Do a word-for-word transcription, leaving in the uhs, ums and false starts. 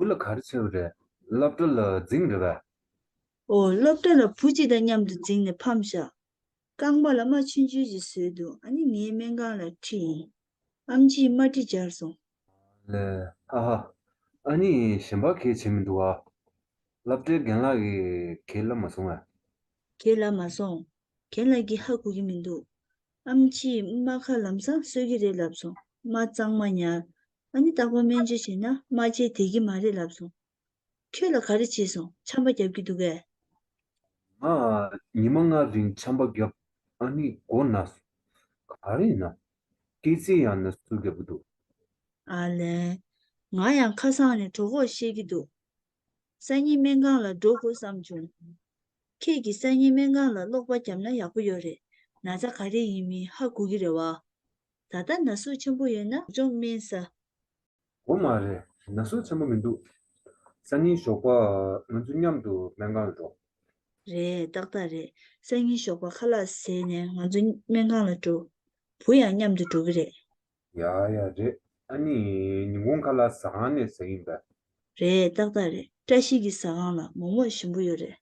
ལ་ག་རེ་བྱས་པ་རེད། སློབ་གྲྭ་ལ་འཛིང་རེད་པས། ཨོ། སློབ་གྲྭ་ལ་བུ་གཅིག་དང་མཉམ་དུ་འཛིང་ནས་ཕམ་བཞག་རྐང་པ་ལ་རྨ་ཆུང་ཆུང་ཅིག་བཟོས་འདུག་ཨ་ནི་ངའི་སྨན་ཁང་ལ་ཁྲིད་ཡིན། ཨམ་ཆིས་རྨ་དཀྲིས་སྦྱར་སོང་། ལས། ཧ་ཧ། ཨ་ནི་གཞན་པ་གས་བྱས་མི་འདུག་ཨ། སློབ་གྲྭའི་རྒན་ལགས་ཀྱིས་གས་ལབ་མ་སོང་ཨ། གས་ལབ་མ་སོང་། རྒན་ལགས་ཀྱིས་ཧ་གོ་གི་མི་འདུག་ཨམ་ཆིས་རྨ་ཁ་ལམ་སང་གསོད་ཀྱི་རེད་ལབ་སོང་། རྨ་གཙང་མ་ཉར། ཨ་ནི་རྟག་པར་སྨན་བཅོས་བྱས་ན་རྨ་ཆད་བསྡད་ཀྱི་མ་རེད་ལབ་སོང་། ཁྱོད་ལ་ག་རེ་བྱས་སོང་། ཆམ་པ་བརྒྱབ་ཀྱི་འདུག་གས། ང་ཉི་མ་ལྔ་རིང་ཆམ་པ་བརྒྱབ། ཨ་ནི་མགོ་ན་སོང་། ག་རེ་ཡིན་ན། སྐེ་ཚེ་ཡང་ན་ཟུག་བརྒྱབ་ཀྱི་འདུག་ཨ་ལས། ང་ཡང་ཁ་སང་ནས་གྲོད་ཁོག་བཤལ་གྱི་འདུག་སང་ཉིན་སྨན་ཁང་ལ་འགྲོ་དགོས་བསམ་བྱུང་། ཁྱེད་ཀྱིས་སང་ཉིན་སྨན་ཁང་ལ་ཀློག་པ་བརྒྱབ་ན་ཡག་པོ་ཡོད་རེད། ན་ཚ་ག་རེ་ཡིན་མིན་ཧ་གོ་གི་རེད་བ། ད་ལྟ་ན་ཟུག་ཆེན་པོ་ཡོད་ན་འབྲོག་སྨན་ཟ། འོ་མ་རེད། ན་ཟུག་ཆེན་པོ་མི་འདུག་སང་ཉིན་ཞོགས་པ་ང་ཚོ་མཉམ་དུ་སྨན་ཁང་ལ་འགྲོ། རེད། ཏག་ཏག་རེད། སང་ཉིན་ཞོགས་པ་ཁ་ལག་བཟས་ནས་ང་ཚོ་སྨན་ཁང་ལ་འགྲོ། བུ་ཡང་མཉམ་དུ་འགྲོ་གི་རེད། ཡ་ཡ་རེད། ཨ་ནི་ཉིན་གུང་ཁ་ལག་ཟ་ཁང་ནས་ཟ་ཡིན་པས། རེད། ཏག་ཏག་རེད། བཀྲ་ཤིས་ཀྱི་ཟ་ཁང་ལ་མོག་མོག་ཞིམ་པོ་ཡོད་རེད།